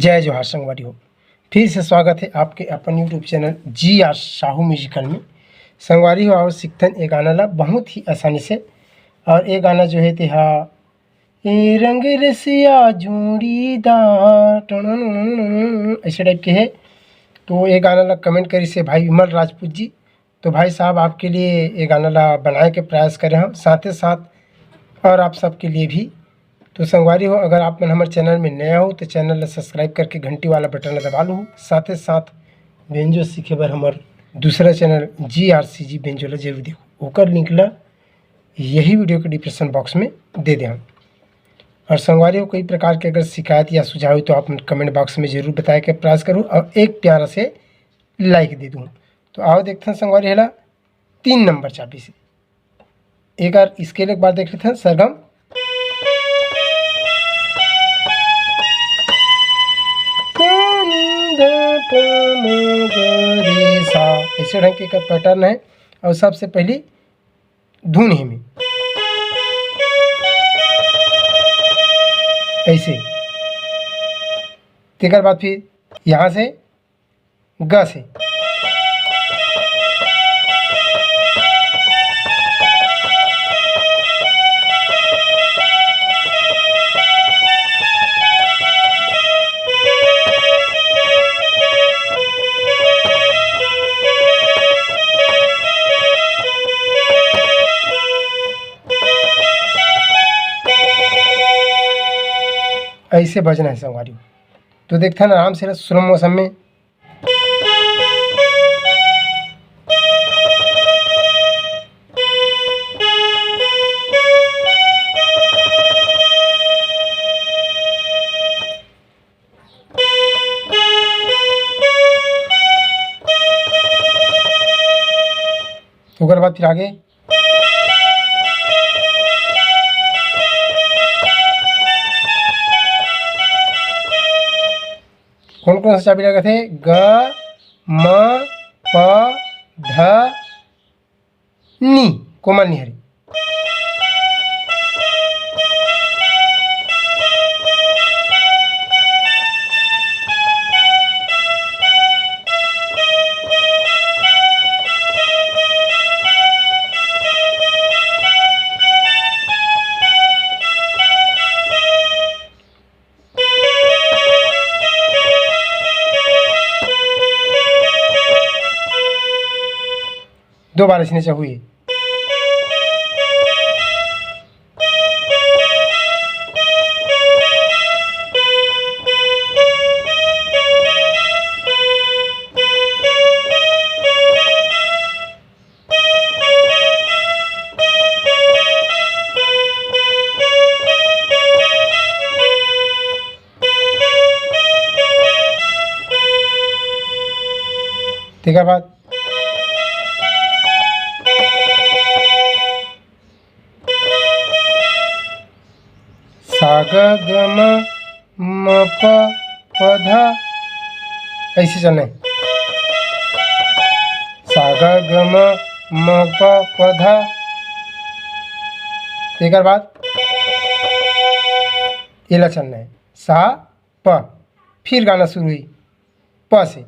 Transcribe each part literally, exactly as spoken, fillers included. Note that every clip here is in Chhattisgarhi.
जय जोहार संगवारी हो, फिर से स्वागत है आपके अपन YouTube चैनल जी आर साहू म्यूजिकल में। संगवारी हो, आओ सीखथन ए गाना ला बहुत ही आसानी से। और ए गाना जो है तेहा ए रंग रसिया जोड़ीदार टणन ऐसे टाइप के है। तो ये गाना ला कमेंट करी से भाई विमल राजपूत जी। तो भाई साहब, आपके लिए ये गाना ला बनाए के प्रयास करे हम, साथे साथ और आप सबके लिए भी। तो संगवारी हो, अगर आप मन हमर चैनल में नया हो तो चैनल ला सब्सक्राइब करके घंटी वाला बटन ला दबा लो। साथे साथ बेंजो सीखे बर हमर दूसरा चैनल जी आर सी जी बेंजो ला जरूर देखो, ओकर लिंक ला यही वीडियो के डिस्क्रिप्शन बॉक्स में दे दे हम। और संगवारी हो, कोई प्रकार के अगर शिकायत या सुझाव हो तो आप कमेंट बॉक्स में जरूर बताए के प्रयास करूँ और एक प्यारा से लाइक दे दूँ। तो आओ देखते हैं संगवारी हेला तीन नंबर चाबी से। एक बार स्केल एक बार देख लेते हैं, सरगम ऐसे ढंग के एकर पैटर्न है। और सबसे पहली धुन ही में ऐसे, तेकर बाद फिर यहाँ से ग से। ऐसे बजना है संगवारी। तो देखथन आराम से स्लो मोशन में। ओकर बाद फिर आगे कौन कौन सा चाबी लगथे? ग, म, प, ध, नी, कोमल नी हरे। दो बार इसने चाहू ये। तेकर बाद सा ग ग म म प प ध, ऐसे चलना है। सा ग ग म म प प ध। तेकर बाद एला चलना है सा प। फिर गाना शुरू हुई प से।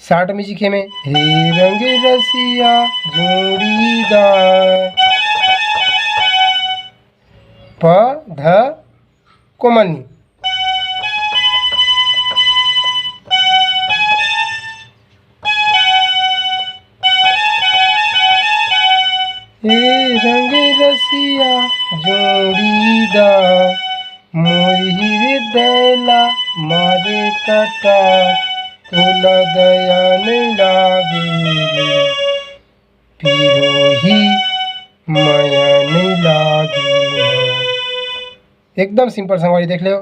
साठ में जीखे में हे रंग रसिया जोड़ीदार प ध कोमल नी। ए रंग रसिया जोड़ीदार मोर हृदय ला मारे कटार तोला दया नहीं लागे रे पिरोही मया नहीं लागे। एकदम सिंपल संगवारी देख लो।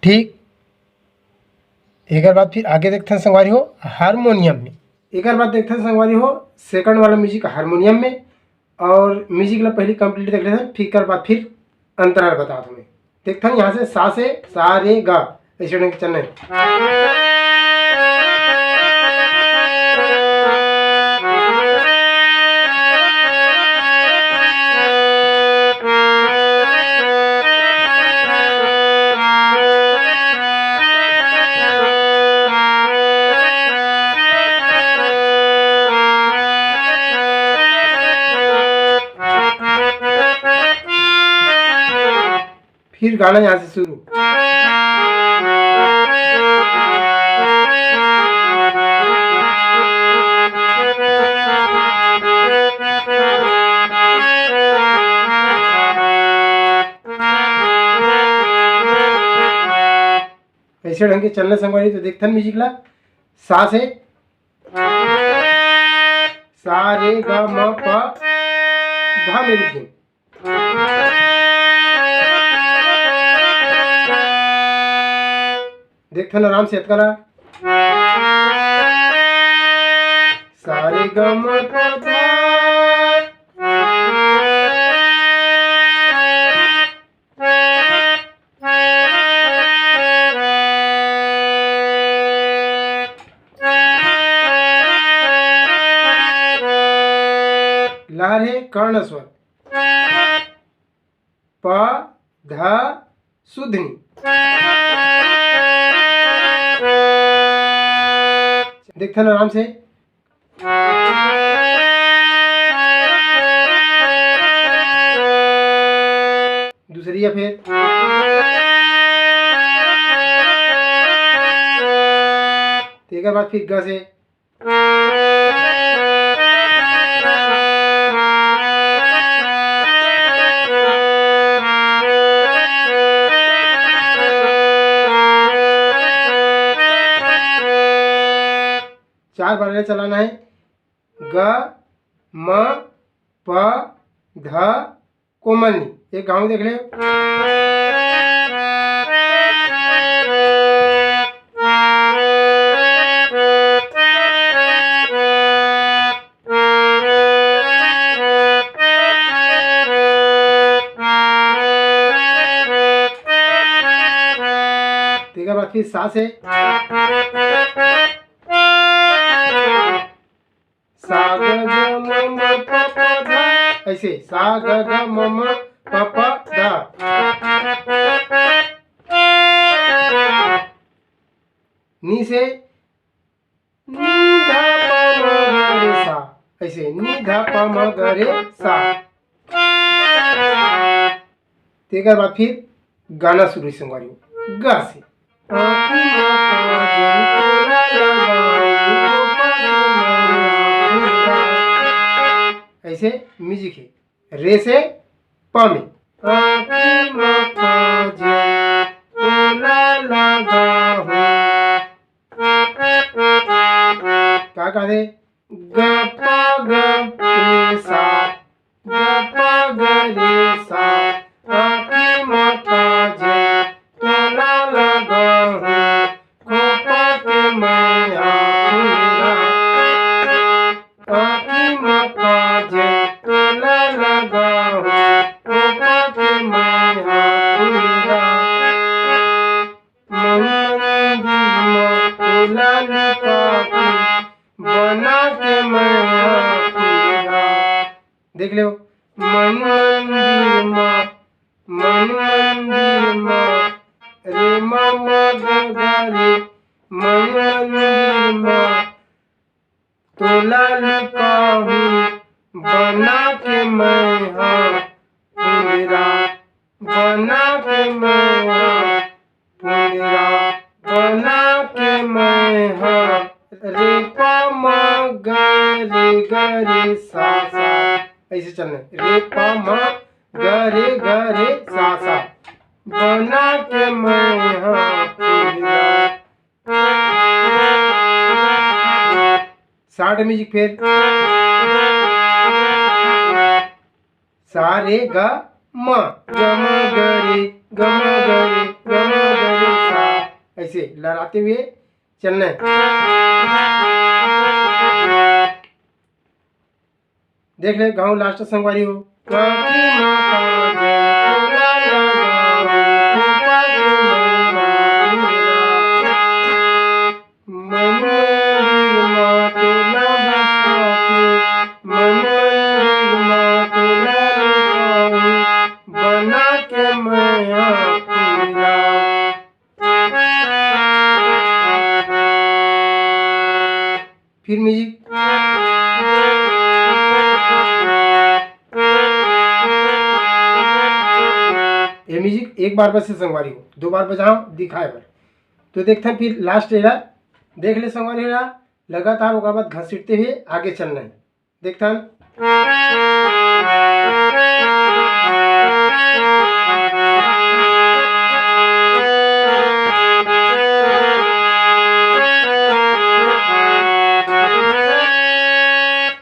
ठीक, एकर बाद फिर आगे देखथन संगवारी हो हारमोनियम में। एकर बाद देखथन संगवारी हो सेकंड वाला म्यूजिक हारमोनियम में। और म्यूजिक ला पहली कंप्लीट देख लेथन, फिर एकर बाद फिर अंतरा ल बतात हँव मैं। देखथन यहाँ से सा से सा रे गा, ऐसे ढंग के चलना है। फिर गाना यहाँ से शुरू। ऐसे ढंग के चलना संगवारी, तो देखथन म्यूजिक ला। सा से सा रे गा मा पा धा में रुक गेन। देखथन आराम से अतका ला। सा रे गा मा पा धा। लहर है कर्ण स्वर। प ध शुद्ध नी। देखथन आराम से। दूसरी या फिर। तेकर बाद फिर ग से। चार बार ले चलाना है। ग, म, प, ध, कोमल नी। एक गाँव देख ले। तेकर बाद फिर सा से। सा ग ग म म प प ध। ऐसे सा ग ग म म प प ध। नी से नी ध प म ग रे सा। ऐसे नी ध प म ग रे सा। तेकर बाद फिर गाना शुरू होही संगवारी हो, ग से। ऐसे म्यूजिक है, रे से प में। का कहते? ग प ग रे सा, ग प ग रे सा, आँखी म काजल तोला लगाहूँ, खोपा के मैया फुलरा। आँखी म काजल तोला लगाहूँ, खोपा के मैया फुलरा। मन मंदिर म तोला लुकाहूँ, बना के मैया फुलरा। देख लो, मन मंदिर म, मन मंदिर म, रे म म ग ग रे, मन मंदिर म, तोला लुकाहूँ, बना के मैं हा फुलरा, बना के मैं हा फुलरा, बना के मैं हा रे पा मा ग रे ग रे सा सा। ऐसे चलना है, रे पा मा ग रे ग रे सा सा। बना के मैं हा फुलरा। साठ म्यूजिक फिर। सा रे ग म। ग म ग रे, ग म ग रे, ग म ग रे, सा ऐसे लहराते हुए चलना है। देख ले, गाँव लास्ट संगवारी हो। काकी माँ काजल तोला लगाओ, फूफा के मैना तोला। मन मंदिर माँ तोला बसा के, मन मंदिर माँ तोला लगाओ, बना के मैया फूला। फिर म्यूजिक। ये म्यूजिक एक बार बस से संगवारी हो, दो बार बजाओ दिखाए बर। तो देखते हैं फिर लास्ट एला, देख ले संगवारी हो, लगातार ओकर बाद घसीटते हुए आगे चलना है। देखथन।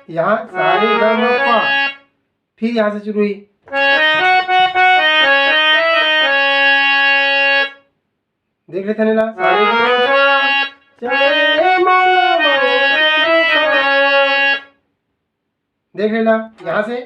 यहाँ सारे गा मा पा, फिर यहाँ से शुरू हुई। देख लेथन एला। सारे गा मा पा, सारे मा मा। देख लेला यहाँ से।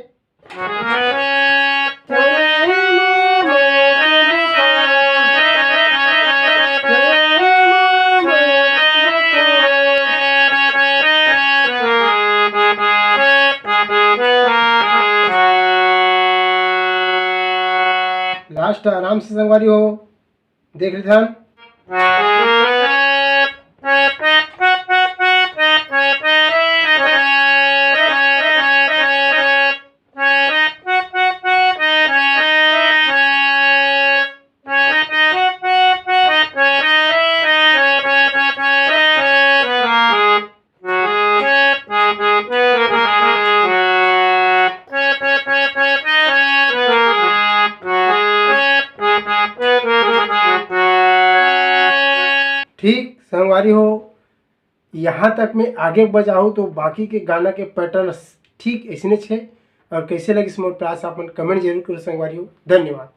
लास्ट आराम से संगवारी हो, देख लेथन। ठीक संगवारी हो, यहाँ तक में आगे बजाहू तो बाकी के गाना के पैटर्न ठीक ऐसने छे। और कैसे लगिस मोर प्रयास, आप मन कमेंट जरूर करो संगवारी हो। धन्यवाद।